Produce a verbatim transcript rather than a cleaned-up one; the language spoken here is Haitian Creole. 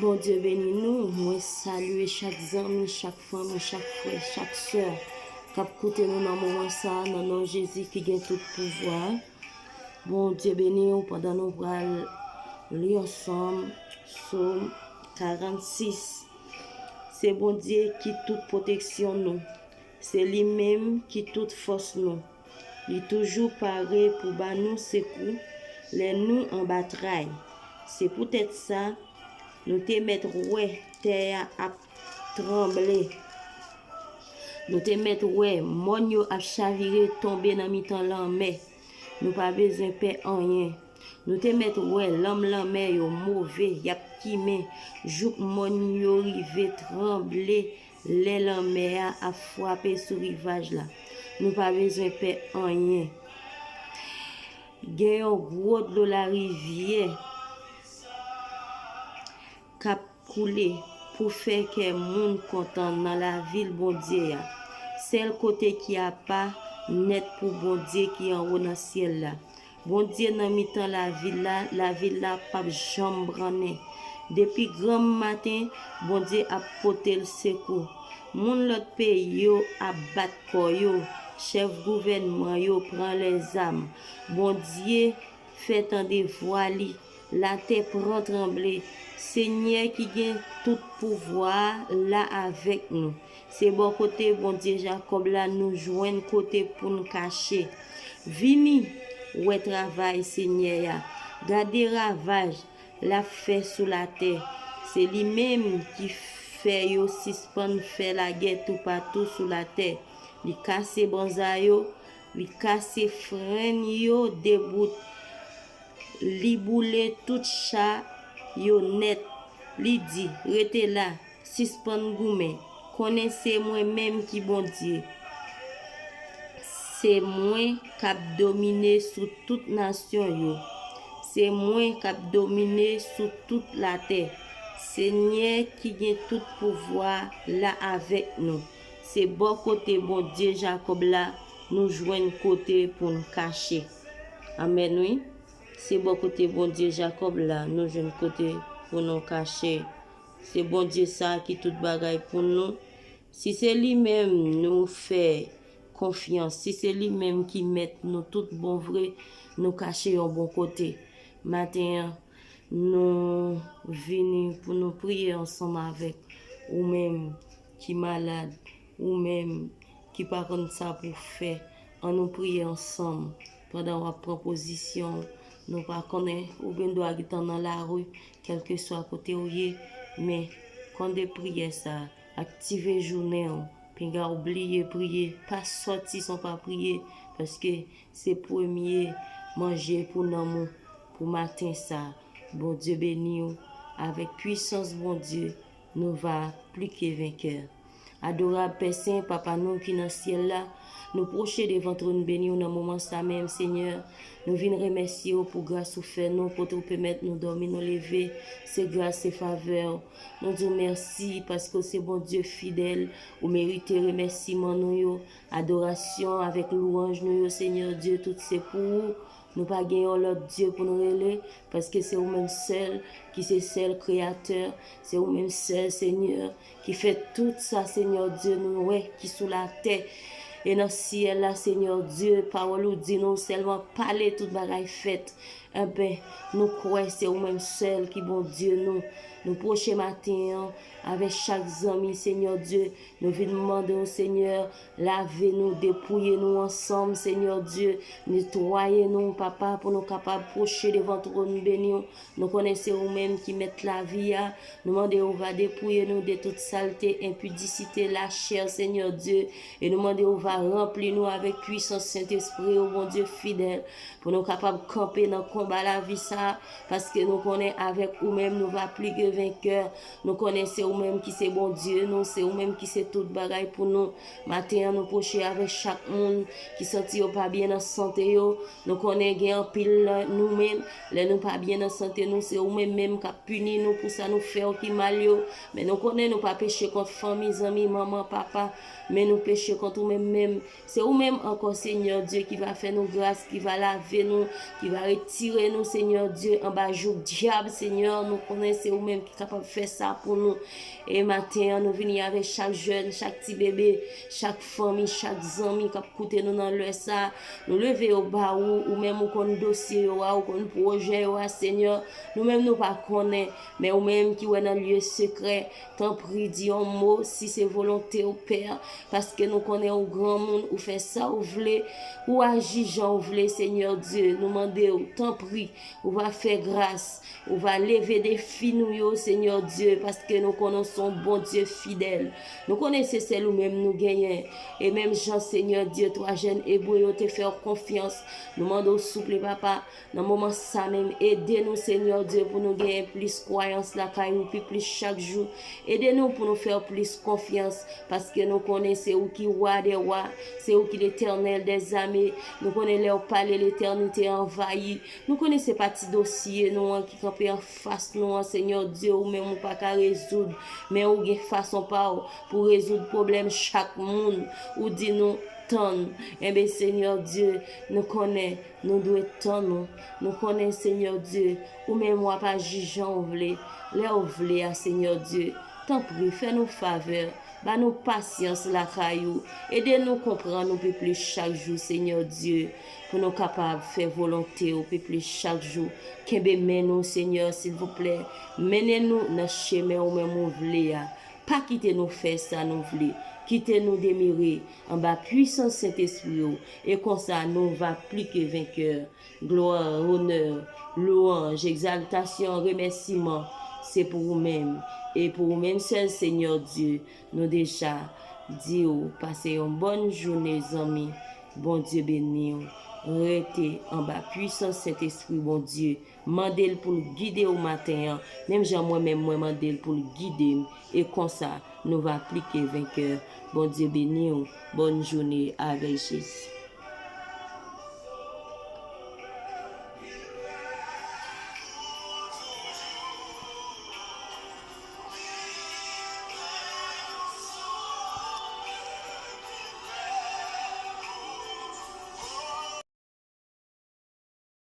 Bondye beni nou. Mwen salye chak zanmi, chak fanmi, chak frè, chak sè k ap koute nou nan moman sa a, nan non Jezi ki gen tout pouvwa. Bondye beni w pandan nou pral li ansanm Sòm karannsis. Se Bondye ki tout pwoteksyon nou. Se li menm ki tout fòs nou. Li toujou pare pou ba nou sekou lè nou anba tray. Se poutèt sa, nou te mèt wè tè a ap tranble. Nou te mèt wè mòn yo ap chavire tonbe nan mitan lanmè. Nou pa bezwen pè anyen. Nou te mèt wè lanm lanmè yo move, y ap kimen, jouk mòn yo rive tranble lè lanmè a ap frape sou rivaj la. Nou pa bezwen pè anyen. Gen yon gwo dlo larivyè k ap koule pou fè kè moun kontan nan lavil Bondye a, sèl kote ki apa nèt pou Bondye ki anwo nan syèl la. Bondye nan mitan lavil la, lavil la p ap janm brannen. Depi granm maten, Bondye ap pote l sekou. Moun lòt peyi yo ap bat kò yo, chèf gouvènman yo pran lèzam. Bondye fè tande vwa li, latè pran tranble. Senyè ki gen tout pouvwa a la avèk nou. Se bò kote Bondye Jakòb la nou jwenn kote pou n kache. Vini, wè travay Senyè a. Gade ravaj l ap fè sou latè. Se li menm ki fè yo sispann fè lagè toupatou sou latè. Li kase banza yo, li kase frenn yo debout. Li boule tout cha yo nèt. Li di, rete la, sispann goumen. Konnen se mwen menm ki Bondye. Se mwen k ap domine sou tout nasyon yo. Se mwen k ap domine sou tout latè. Senyè ki gen tout pouvwa la avèk nou. Se bò kote Bondye Jakòb la nou jwenn kote pou n kache. Amèn, wi. Se bò kote Bondye Jakòb la nou jwenn kote pou nou kache. Se Bondye sa a ki tout bagay pou nou. Si se li menm nou fè konfyans, si se li menm ki mèt nou tout bon vre, nou kache yon bon kote. Maten an, nou vini pou nou priye ansanm avèk ou menm ki malad, ou menm ki pa konn sa pou fè. Ann nou priye ansanm pandan w ap pran pozisyon w. Nou pa konnen, ou gen dwa gentan nan lari, kèlkeswa kote w ye, men kòmande priyè sa a, aktive jounen w. Pinga w bliye priye, pa sòti san w pa priye, paske se premye manje pou nanm ou pou maten sa a. Bondye beni w. Avèk pwisans Bondye, nou va pli ke venkè. Adorab Pè Sen, Papa nou ki nan syèl la, nou pwoche devan twòn beni w nan moman sa menm, Senyè. Nou vin remèsye w pou gras ou fè nou, kote w pèmèt nou dòmi, nou leve. Se gras, se favè w. Nou di w mèsi paske w se Bondye fidèl. Ou merite remèsiman nou yo, adorasyon avèk lwanj nou yo, Senyè Dye, tout se pou ou. Nou pa gen yon lòt Dye pou n rele, paske se ou menm sèl ki se sèl Kreyatè, se ou menm sèl, Senyè, ki fè tout sa, Senyè Dye, nou wè ki sou latè e nan syèl la, Senyè Dye. Pawòl ou di nou sèlman pale, tout bagay fèt. Enben, nou kwè se ou menm sèl ki Bondye nou. Nou pwoche maten an avèk chak zanmi, Senyè Dye. Nou vin mande w, Senyè, lave nou, depouye nou ansanm, Senyè Dye. Netwaye nou, Papa, pou nou kapab pwoche devan twòn beni w. Nou konnen se ou menm ki mèt lavi a. Nou mande w va depouye nou de tout salte, enpidisite, lachè, Senyè Dye. E nou mande w va ranpli nou avèk pwisans Sentespri w, Bondye fidèl, pou nou kapab kanpe nan konba lavi sa a, paske nou konnen avèk ou menm nou va pli ke venkè. Nou konnen se ou menm ki se Bondye nou, se ou menm ki se tout bagay pou nou. Maten an, nou pwoche avèk chak moun ki santi yo pa byen nan sante yo. Nou konnen gen anpil nan nou menm, lè nou pa byen nan sante nou, se ou menm menm k ap pini nou pou sa nou fè w ki mal yo. Men nou konnen nou pa peche kont fanmi, zanmi, manman, papa, men nou peche kont ou menm menm. Se ou menm ankò, Senyè Dye, ki va fè nou gras, ki va lave nou, ki va retire nou, Senyè Dye, anba jouk dyab, Senyè. Nou konnen se ou menm ki kapab fè sa pou nou. E maten an, nou vini avèk chak jèn, chak ti bebe, chak fanmi, chak zanmi k ap koute nou nan lè sa a. Nou leve yo ba ou, ou menm ou konn dosye yo a, ou konn pwojè yo a, Senyè. Nou menm nou pa konnen, men ou menm ki wè nan lye sekrè, tanpri di yon mo si se volonte w, Pè, paske nou konnen ou granmoun, ou fè sa ou vle, ou aji jan ou vle, Senyè Dye. Nou mande w, tanpri, ou va fè gras, ou va leve defi nou yo, Senyè Dye, paske nou konnen w se yon Bondye fidèl. Nou konnen se sèl ou menm nou genyen. E menm jan, Senyè Dye, twa jèn Ebre yo te fè w konfyans, nou mande w, souple, Papa, nan moman sa menm, ede nou, Senyè Dye, pou nou genyen plis kwayans lakay ou pi plis chak jou. Ede nou pou nou fè w plis konfyans, paske nou konnen se ou ki Wa dè wa, se ou ki Letènèl dèzame. Nou konnen lè w pale, letènite anvayi. Nou konnen se pa ti dosye nou an ki kanpe anfas nou an, Senyè Dye, ou menm ou pa ka rezoud, men ou gen fason pa w pou rezoud pwoblèm chak moun. Ou di nou, tann. Enben, Senyè Dye, nou konnen nou dwe tann ou. Nou konnen, Senyè Dye, ou menm w ap aji jan w vle, lè w vle a, Senyè Dye. Tanpri, fè nou favè, ba nou pasyans lakay ou. Ede nou konprann ou pi plis chak jou, Senyè Dye, pou nou kapab fè volonte ou pi plis chak jou. Kenbe men nou, Senyè, silvouplè. Mennen nou nan chemen ou menm ou vle a. Pa kite nou fè sa nou vle. Kite nou demire anba pwisans Sentespri w, e konsa nou va pli ke venkè. Glwa, onè, lwanj, egzaltasyon, remèsiman, se pou ou menm. E pou ou menm sèl, Senyè Dye, nou deja di w pase yon bòn jounen, zanmi. Bondye beni w. Rete anba pwisans Sentespri Bondye. Mande l pou l gide w maten an, menm jan mwen menm mwen mande l pou l gide m. E konsa, nou va pli ke venkè. Bondye beni w. Bòn jounen avèk Jezi.